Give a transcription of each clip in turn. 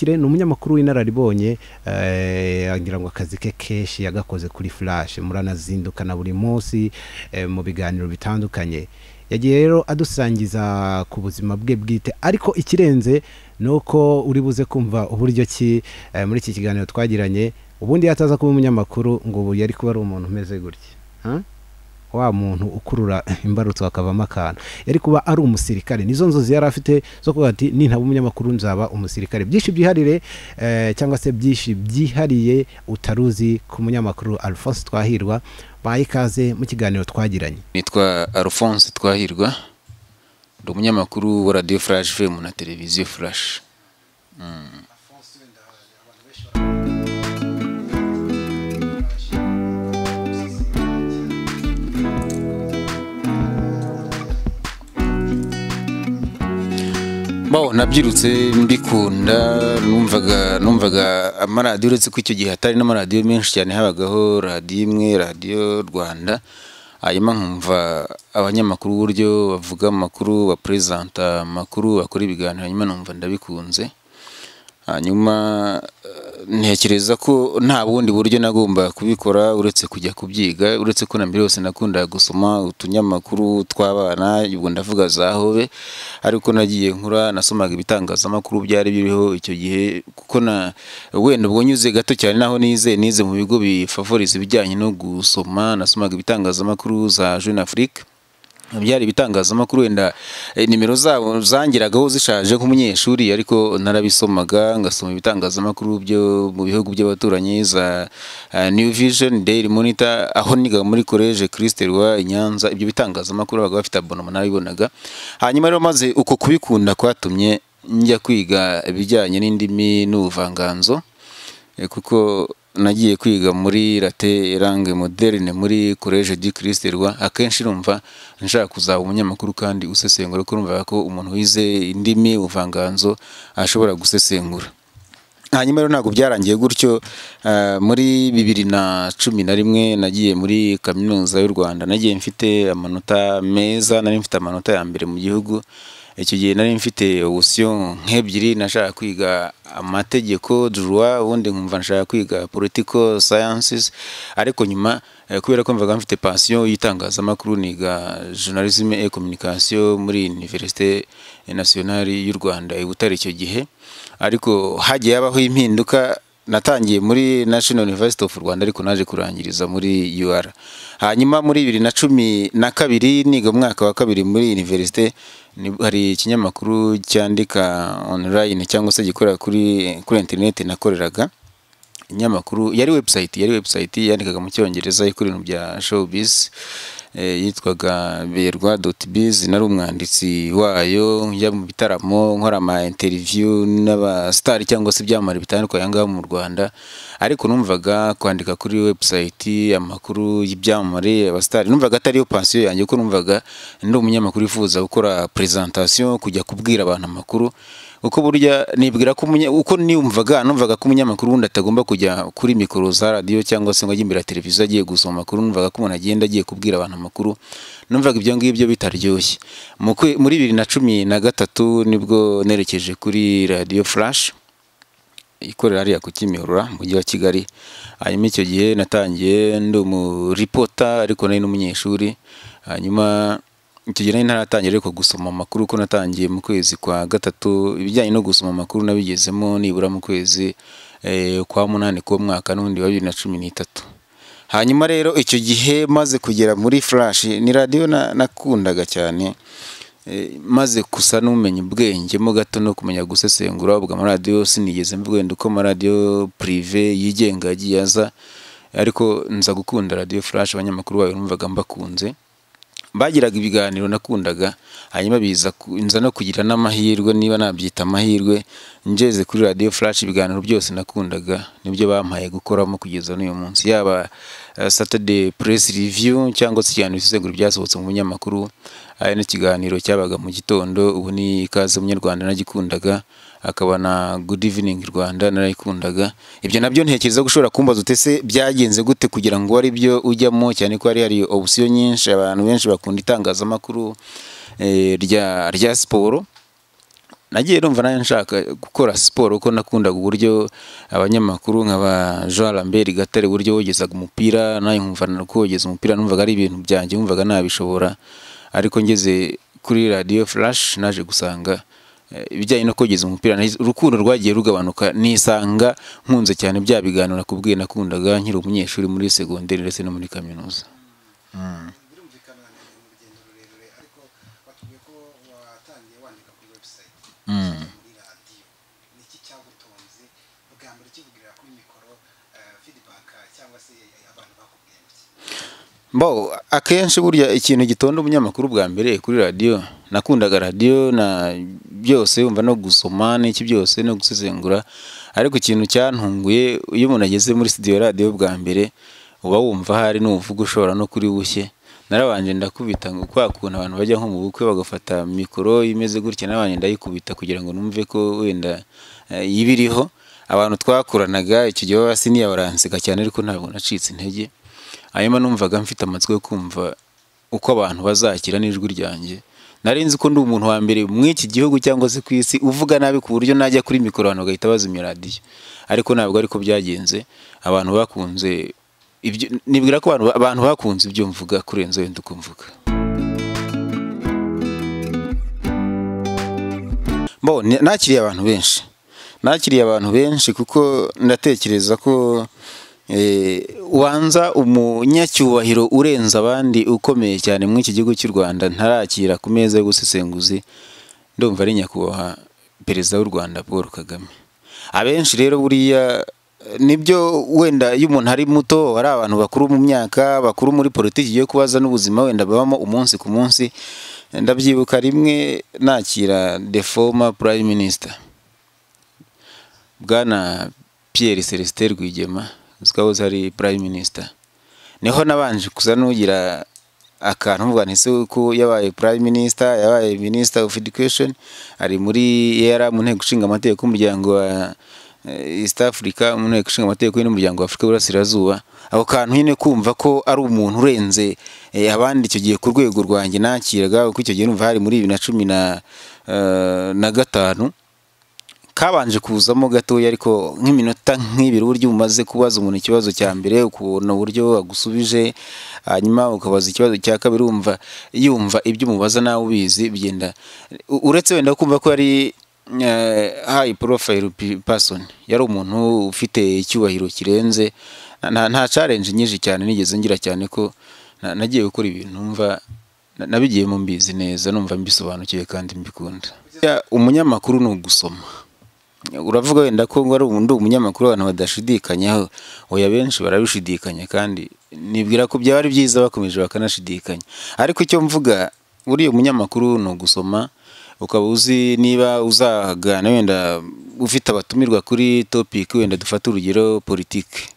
Mukurikire, ni umunyamakuru w'inararibonye, agira ngo akazi ke kenshi yagakoze kuri Flash, muranazindukana buri munsi mu biganiro bitandukanye. Yagiye rero adusangiza ku buzima bwe bwite, ariko ikirenze nuko uri buze kumva uburyo ki muri iki kiganiro twagiranye ubundi yataza kuba umunyamakuru ngo ubu yari kuba ari umuntu umeze gutya, wa muntu ukurura imbarutso akavamo akantu, yari kuba ari umusirikare. Nizo nzozi yari afite zo kuvuga ati nintaba umunyamakuru nzaba umusirikare. Byinshi byiharire cyangwa se byinshi byihariye utaruzi ku munyamakuru Alphonse Twahirwa. Baye ikaze mu kiganiro twagiranye. Nitwa Alphonse Twahirwa, ndi umunyamakuru wa Radio Flash FM na Televiziyo Flash. Bo nabyirutse mbikunda, numvaga amaradiyo, uretse ko icyo gihe hatari n'amaradiyo menshi cyane, habagaho radiyo imwe, Radiyo Rwanda. Hanyuma nkumva abanyamakuru uburyo bavuga amakuru, bapresenta amakuru, bakora ibiganiro, hanyuma numva ndabikunze. Hanyuma ntekereza ko nta bundi buryo nagomba kubikora uretse kujya kubyiga, uretse ko na mbere yose nakundaga gusoma utunyamakuru tw'abana, ubwo ndavuga za Hobe, ariko nagiye nkura nasomaga ibitangazamakuru byari biriho icyo gihe, kuko na wenda ubwo nyuze gato cyane naho nize mu bigo bifavoriza ibijyanye no gusoma, nasomaga ibitangazamakuru za Jeune Afrique. Byari ibitangazamakuru wenda nimero zabo zangiragaho zishaje nk'umunyeshuri, ariko narabisomaga, ngasoma ibitangazamakuru byo mu bihugu by'abaturanyi za New Vision, Daily Monitor, aho niga muri College Christ Roi i Nyanza. Ibyo bitangazamakuru babaga bafite abonnement, narabibonaga. Hanyuma rero maze uko kubikunda kwatumye njya kwiga ibijyanye n'indimi n'ubuvanganzo, kuko nagiye kwiga muri Latin Langue Moderne muri College du Christ Roi. Akenshi numva nshaka kuzaba umunyamakuru kandi usesengura, kuko numva ko umuntu wize indimi ubuvanganzo ashobora gusesengura. Hanyuma rero ntabwo byarangiye gutyo, muri 2011 nagiye muri Kaminuza y'u Rwanda. Nagiye mfite amanota meza, nari mfite amanota ya mbere mu gihugu. Icyo gihe nari mfite option nk'ebyiri, nashaka kwiga amategeko droit, ubundi nkumva nshaka kwiga political sciences, ariko nyuma kubera ko mvaga mfite passion y'itangazamakuru niga journalisme et communication muri Université Nationale y'u Rwanda i Butare icyo gihe. Ariko hagiye habaho impinduka, natangiye muri National University of Rwanda ariko naje kurangiriza muri UR. Hanyuma muri 2012 niga umwaka wa kabiri muri université, hari ikinyamakuru cyandika online cyangwa se gikorera kuri internet nakoreraga. Inyamakuru yari website yandikaga mu Cyongereza ikora ibintu bya showbiz, yitwaga berwa.biz. Nari umwanditsi wayo, njya mu bitaramo nkora ama interview n'aba star cyangwa se ibyamamare bitandukanye ngaha mu Rwanda, ariko numvaga kwandika kuri website amakuru y'ibyamamare aba star numvaga atari yo passion yanjye, kuko numvaga ndi umunyamakuru wifuza gukora presentation, kujya kubwira abantu amakuru. Uko burya nibwira ko uko niyumvaga numvaga ko umunyamakuru wundi atagomba kujya kuri mikoro za radio cyangwa se ngo ajye imbere ya televiziyo agiye gusoma amakuru, numvaga ko umuntu agenda agiye kubwira abantu amakuru, numvaga ibyo ngibyo bitaryoshye. Muri 2013 nibwo nerekeje kuri Radio Flash ikorera hariya ku Kimihurura mu mujyi wa Kigali. Hanyuma icyo gihe natangiye ndi umuripota ariko nari n'umunyeshuri. Hanyuma icyo gihe nari ntaratangira ariko gusoma amakuru, ko natangiye mu kwezi kwa gatatu. Ibijyanye no gusoma amakuru nabigezemo nibura mu kwezi kwa munani k'uwo mwaka n'ubundi wa 2013. Hanyuma rero icyo gihe maze kugera muri Flash, ni radio nakundaga cyane, maze gusa n'umenya ubwenge mo gato no kumenya gusesengura ubwo amaradiyo sinigeze mvuga wenda uko amaradiyo prive yigenga yagiye aza, ariko nza gukunda Radio Flash. Abanyamakuru bayo numvaga mbakunze, bagiraga ibiganiro nakundaga. Hanyuma biza nza no kugira n'amahirwe, niba nabyita amahirwe, ngeze kuri Radio Flash ibiganiro byose nakundaga nibyo bampaye gukoramo kugeza n'uyu munsi, yaba Saturday Press Review cyangwa se ikiganiro isesengura ibyasohotse mu binyamakuru, ari n'ikiganiro cyabaga mu gitondo, ubu ni Ikaze Munyarwanda nagikundaga, akaba na Good Evening Rwanda narayikundaga. Ibyo nabyo ntekereza ko ushobora kumbaza utese byagenze gute kugira ngo ari byo ujyamo, cyane ko hari option nyinshi, abantu benshi bakunda itangazamakuru rya siporo. Nagiye numva nayo nshaka gukora siporo kuko nakundaga uburyo abanyamakuru nkaba Jean Lambert Gatare uburyo wogezaga umupira, nayo nkumva kogeza umupira numvaga ari ibintu byanjye, numvaga nabishobora. Ariko ngeze kuri Radio Flash naje gusanga ibijyanye no kogeza umupira urukundo rwagiye rugabanuka, nisanga nkunze cyane bya biganiro nakubwiye nakundaga nkiri umunyeshuri muri segonderi ndetse no muri kaminuza. Birumvikana ni urugendo rurerure, ariko watubwiye ko watangiye wandika kuri website, muri radiyo. Ni iki cyagutonze bwa mbere ukivugira kuri mikoro, feedback cyangwa se abantu bakubwiye iki? Bo akenshi burya ikintu gitonda umunyamakuru bwa mbere kuri radiyo, nakundaga radiyo na byose, wumva no gusoma n'iki byose no gusesengura, ariko ikintu cyantunguye iyo umuntu ageze muri studio ya radiyo bwa mbere uba wumva hari n'uvuga ushobora no kuri bushye. Narabanje ndakubita ngo kwa kuntu abantu bajya nko mu bukwe bagafata mikoro imeze gutya, nabanje ndayikubita kugira ngo numve ko wenda ibiriho. Abantu twakoranaga icyo gihe b'abasiniya baranseka cyane, ariko ntabwo nacitse intege. Hanyuma numvaga mfite amatsiko yo kumva uko abantu bazakira n'ijwi ryanjye. Nari nzi ko ndi umuntu wa mbere mu iki gihugu cyangwa se ku isi uvuga nabi ku buryo najya kuri mikoro abantu bagahita bazimya radiyo, ariko ntabwo ariko byagenze. Abantu bakunze ibyo, nibwira ko abantu bakunze ibyo mvuga kurenza wenda uko mvuga. Bo nakiriye abantu benshi, nakiriye abantu benshi kuko ndatekereza ko ubanza umunyacyubahiro urenze abandi ukomeye cyane muri iki gihugu cy'u Rwanda ntarakira ku meza y'ubusesenguzi, ndumva ari nyakubahwa Perezida w'u Rwanda Paul Kagame. Abenshi rero buriya nibyo, wenda iyo umuntu ari muto ari abantu bakuru mu myaka, bakuru muri politiki yo kubaza n'ubuzima wenda babamo umunsi ku munsi. Ndabyibuka rimwe nakira the former prime minister Bwana Pierre Celestin Rwigema, uzwi ari prime minister. Niho nabanje kuza nugira akantu mvuga nti se ko yabaye prime minister, yabaye minister of education, ari muri ERA mu nteko ishinga amategeko y'umuryango wa East Africa, mu nteko ishinga amategeko y'umuryango wa Afrika y'Iburasirazuba. Ako kantu nyine kumva ko ari umuntu urenze abandi icyo gihe ku rwego rwanjye nakiraga, kuko icyo gihe numva hari muri 2015, kabanje kuzamo gatoya, ariko nk'iminota nk'ibiri uburyo umaze kubaza umuntu ikibazo cya mbere ukubona uburyo agusubije, hanyuma ukabaza ikibazo cya kabiri wumva yumva ibyo umubaza nawe ubizi, bigenda uretse wenda kumva ko ari high profile person, yari umuntu ufite icyubahiro kirenze. Nta challenge nyinshi cyane nigeze ngira, cyane ko nagiye gukora ibintu numva nabigiyemo mbizi neza, numva mbisobanukiwe kandi mbikunda. Umunyamakuru ni ugusoma. Uravuga wenda ko ngo ari undi umunyamakuru abantu badashidikanyaho, oya benshi barabishidikanya, kandi nibwira ko byaba ari byiza bakomeje bakanashidikanya. Ariko icyo mvuga, buriya umunyamakuru ni ugusoma, ukaba uzi niba uzagana wenda ufite abatumirwa kuri topic, wenda dufate urugero politiki,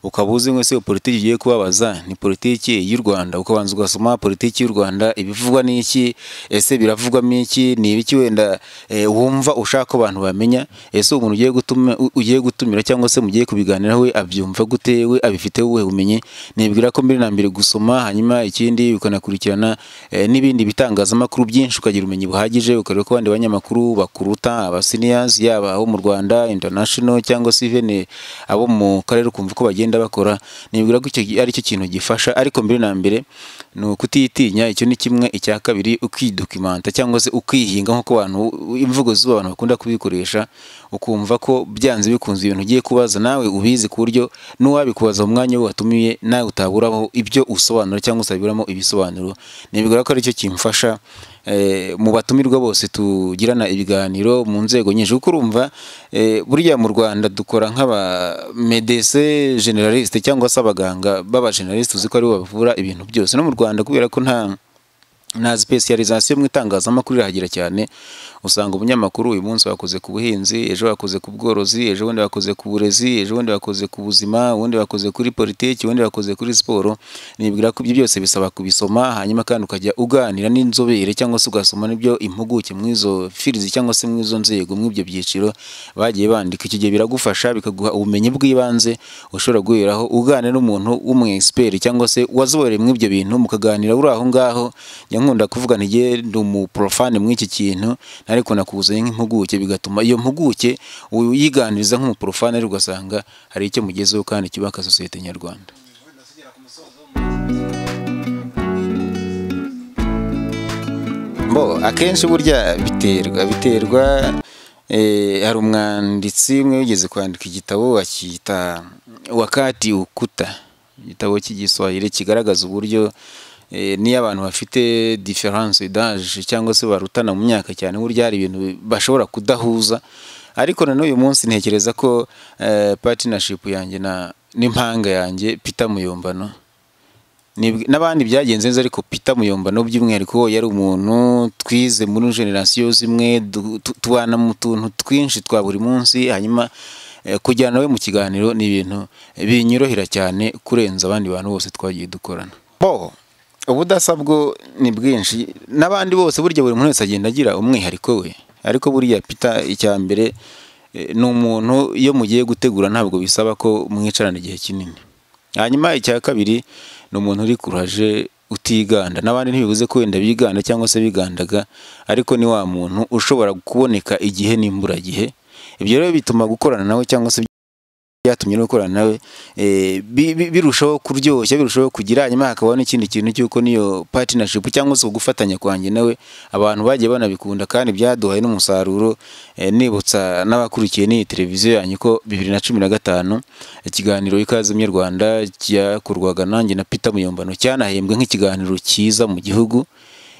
ukaba uzi ngo se politiki ugiye kubabaza ni politiki y'u Rwanda, ukabanza ugasoma politiki y'u Rwanda ibivugwa n'iki, ese biravugwamo iki, ni ibiki wenda wumva ushaka ko abantu bamenya, ese umuntu ugiye gutumira cyangwa se mugiye kubiganiraho we abyumva gute, we abifite ubuhe bumenyi. Nibwira ko mbere na mbere gusoma, hanyuma ikindi ukanakurikirana n'ibindi bitangazamakuru byinshi, ukagira ubumenyi buhagije, ukareba ko abandi banyamakuru bakuruta, aba seniors, yaba abo mu Rwanda international cyangwa se even abo mu karere, ukumva uko bagenda bakora. Nibwira ko icyo ari cyo kintu gifasha, ariko mbere na mbere ni ukutitinya, icyo ni kimwe. Icya kabiri ukidokimanta cyangwa se ukihinga, nk'uko abantu imvugo z'ubu abantu bakunda kubikoresha, ukumva ko byanze bikunze ibintu ugiye kubaza nawe ubizi, ku buryo n'uwabikubaza mu mwanya watumiye nawe utaburaho ibyo usobanura cyangwa utabiburamo ibisobanuro. Nibwira ko aricyo kimfasha mu batumirwa bose tugirana ibiganiro mu nzego nyinshi, kuko urumva burya mu Rwanda dukora nk'aba médecin généraliste cyangwa se abaganga b'aba généraliste, uzi ko aribo bavura ibintu byose. No mu Rwanda kubera ko nta specialisation mu itangazamakuru irahagera cyane, usanga umunyamakuru uyu munsi bakoze ku buhinzi, ejo bakoze ku bworozi, ejo bundi bakoze ku burezi, ejo bundi bakoze ku buzima, ubundi bakoze kuri politiki, ubundi bakoze kuri siporo. Nibwira ko ibyo byose bisaba kubisoma, hanyuma kandi ukajya uganira n'inzobere cyangwa se ugasoma n'ibyo impuguke mu izo fields cyangwa se mu izo nzego, mu ibyo byiciro bagiye bandika. Icyo gihe biragufasha, bikaguha ubumenyi bw'ibanze ushobora guheraho uganira n'umuntu w'umu expert cyangwa se wazobereye mu ibyo bintu, mukaganira uri aho ngaho. Nyankunda kuvuga ntigiye ndi umuprofane muri iki kintu, ariko nakuzanye nk'impuguke, bigatuma iyo mpuguke uyiganiriza nk'umuprofane, ariko ugasanga hari icyo mugezeho kandi cyubaka sosiyete nyarwanda. Bo akenshi burya biterwa hari umwanditsi umwe wigeze kwandika igitabo akita Wakati Ukuta, igitabo cy'igiswahili kigaragaza uburyo niyo abantu bafite difference d'âge cyangwa se barutana mu myaka cyane, burya hari ibintu bashobora kudahuza. Ariko na n'uyu munsi ntekereza ko partnership yanjye na n'impanga yanjye Peter Muyombano n'abandi byagenze neza, ariko Peter Muyombano by'umwihariko yari umuntu twize muri generation zimwe, tubana mu tuntu twinshi twa buri munsi, hanyuma kujyana nawe mu kiganiro ni ibintu binyorohera cyane kurenza abandi bantu bose twagiye dukorana. Bo ubudasa bwo ni bwinshi n'abandi bose, burya buri muntu wese agenda agira umwihariko we, ariko buriya Peter icya mbere ni umuntu iyo mugiye gutegura ntabwo bisaba ko mwicarana igihe kinini. Hanyuma icya kabiri ni umuntu uri kuraje utiganda, n'abandi ntibibuze ko wenda biganda cyangwa se bigandaga, ariko ni wa muntu ushobora kuboneka igihe n'imburagihe. Ibyo rero bituma gukorana nawe cyangwa se byatumye no gukorana nawe birushaho kuryoshya, birushaho kugira. Hanyuma hakabaho n'ikindi kintu cy'uko niyo partnership cyangwa se gufatanya kwanjye nawe abantu bagiye banabikunda kandi byaduhaye n'umusaruro. Nibutsa n'abakurikiye n'iyi televiziyo yanyu ko 2015 ikiganiro Ikaze Munyarwanda cyakorwaga nanjye na Peter Muyombano cyanahembwe nk'ikiganiro cyiza mu gihugu.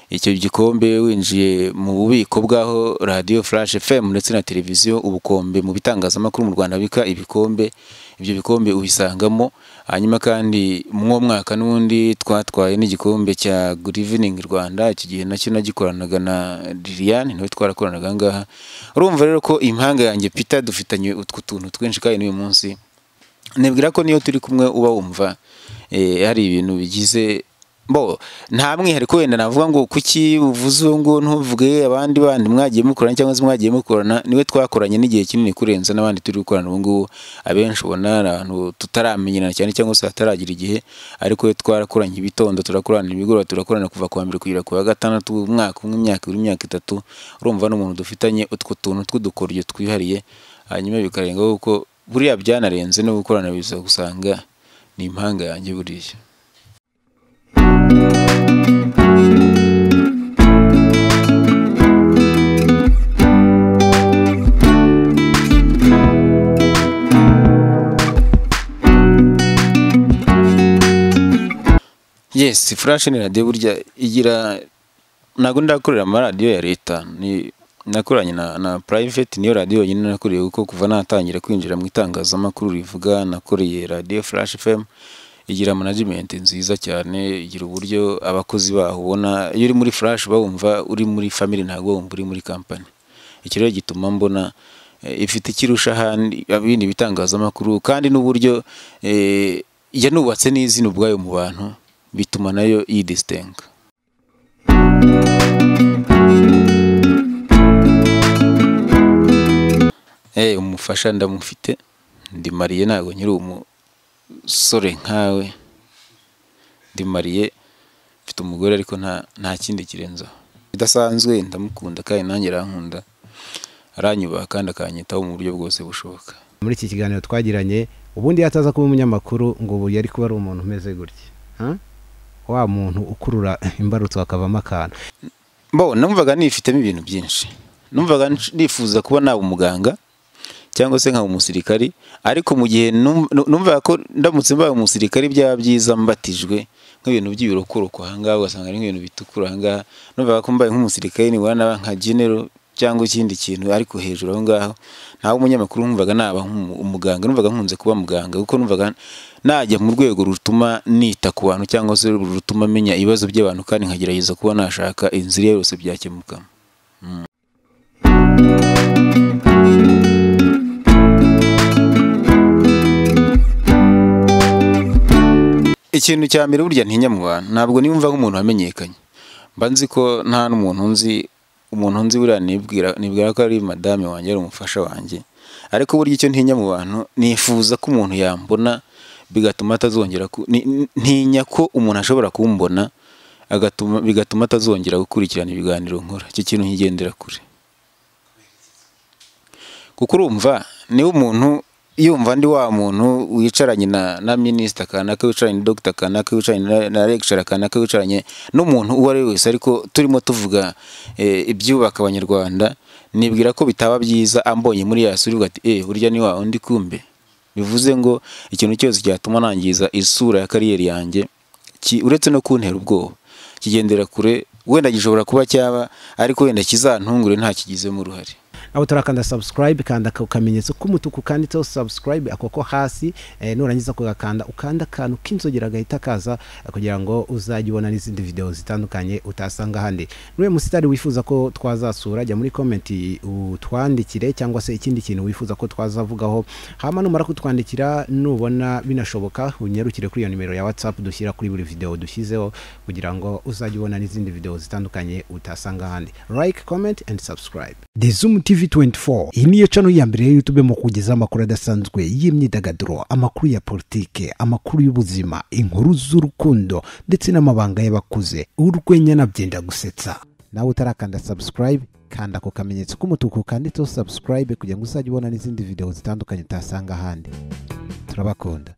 Icyo gikombe winjiye mu bubiko bw'aho Radio Flash FM ndetse na televiziyo ubukombe mu bitangazamakuru mu Rwanda bika ibikombe, ibyo bikombe ubisangamo. Hanyuma kandi mu mwaka n'ubundi twatwaye n'igikombe cya Good Evening Rwanda, iki gihe nacyo nagikoranaga na Liliane, nawe twarakoranaga ngaha. Urumva rero ko impanga yanjye Peter dufitanye utwo tuntu twinshi, kandi n'uyu munsi nibwira ko niyo turi kumwe uba wumva hari ibintu bigize. Bo nta mwihariko wenda navuga ngo kuki uvuze ngo ntuvuge abandi bandi mwagiye mukorana cyangwa se mwagiye mukorana, niwe twakoranye n'igihe kinini kurenza n'abandi turi gukorana ubu ngubu. Abenshi ubona abantu tutaramenyana cyane cyangwa se hataragira igihe, ariko we twarakoranye ibitondo, turakorana imigoroba, turakorana kuva kuwa mbere kugera kuwa gatandatu, umwaka umwe, imyaka ibiri, imyaka itatu. Urumva n'umuntu dufitanye utwo tuntu tw'udukoryo twihariye, hanyuma bikarenga kuko buriya byanarenze no gukorana biza gusanga ni impanga yanjye buriya. Yes, Flash ni radio burya igira, ntabwo ndakorera amaradiyo ya leta, ni nakoranye na private, niyo radio yonyine nakoreye kuko kuva natangira kwinjira mu itangazamakuru rivuga nakoreye Radio Flash FM. Igira management nziza cyane, igira uburyo abakozi baho ubona iyo uri muri Flash bawumva uri muri family, ntabwo wumva uri muri company. Iki rero gituma mbona ifite ikirusha ahandi abindi bitangazamakuru, kandi n'uburyo yanubatse n'izina ubwayo mu bantu bituma nayo yidistinga. Umufasha ndamufite, ndi mariye, ntabwo nkiri umusore nkawe, ndi mariye mfite umugore, ariko nta kindi kirenzaho. Bidasanzwe ndamukunda kandi nanjye arankunda, aranyubaha kandi akanyitaho mu buryo bwose bushoboka. Muri iki kiganiro twagiranye, ubundi yataza kuba umunyamakuru ngo ubu yari kuba ari umuntu umeze gutya, wa muntu ukurura imbarutso akavamo akantu. Bo numvaga nifitemo ibintu byinshi, numvaga nifuza kuba naba umuganga cyangwa se nkaba umusirikari, ariko mu gihe numvaga ko ndamutse mbaye umusirikari byaba byiza mbatijwe nk'ibintu by'ibirokoroko aha ngaha, ugasanga ari nk'ibintu bitukura aha ngaha. Numvaga ko mbaye nk'umusirikari nibura naba nka general cyangwa ikindi kintu, ariko hejuru aho ngaho ntawe umunyamakuru numvaga naba umuganga. Numvaga nkunze kuba muganga kuko numvaga najya mu rwego rutuma nita ku bantu cyangwa se rutuma menya ibibazo by'abantu, kandi nkagerageza kuba nashaka inzira yose byakemukamo. Ikintu cya mbere burya ntinya mu bantu, ntabwo niyumva nk'umuntu wamenyekanye, mba nzi ko nta n'umuntu nzi, umuntu nzi buriya nibwira ko ari madame wanjye, ari umufasha wanjye. Ariko burya icyo ntinya mu bantu, nifuza ko umuntu yambona bigatuma atazongera, ntinya ko umuntu ashobora kumbona agatuma bigatuma atazongera gukurikirana ibiganiro nkora. Icyo kintu nkigendera kure, kuko urumva niba umuntu yumva ndi wa muntu wicaranye na minisita kanaka, wicaranye na dogita kanaka, wicaranye na lecturer kanaka, wicaranye n'umuntu uwo ari we wese, ariko turimo tuvuga ibyubaka Abanyarwanda, nibwira ko bitaba byiza ambonye muri ya sura ati burya ni wa undi kumbe. Bivuze ngo ikintu cyose cyatuma nangiza isura ya kariyeri yanjye, uretse no kuntera ubwoba, kigendera kure. Wenda gishobora kuba cyaba, ariko wenda kizantungure nta kigizemo uruhare. Aho turakanda subscribe, kanda ako kamenyetso k'umutuku kanditseho subscribe ako ko hasi. Nurangiza kugakanda, ukanda akantu k'inzogera gahita kaza, kugira ngo uzajye ubona n'izindi video zitandukanye utasanga ahandi. N'uyu musitari wifuza ko twazasura, jya muri comment utwandikire, cyangwa se ikindi kintu wifuza ko twazavugaho. Hama numara kutwandikira, nubona binashoboka, unyarukire kuri iyo nimero ya WhatsApp dushyira kuri buri video dushyizeho, kugira ngo uzajye ubona n'izindi video zitandukanye utasanga ahandi. Like, comment and subscribe. The Zoom TV 24, iyi niyo channel ya mbere ya YouTube mu kugeza amakuru adasanzwe y'imyidagaduro, amakuru ya politike, amakuru y'ubuzima, inkuru z'urukundo ndetse n'amabanga y'abakuze, urwenya na byenda gusetsa. Nawe utarakanda subscribe, kanda ako kamenyetso k'umutuku kanditseho subscribe kugira ngo uzajye ubona n'izindi video zitandukanye utasanga ahandi. Turabakunda.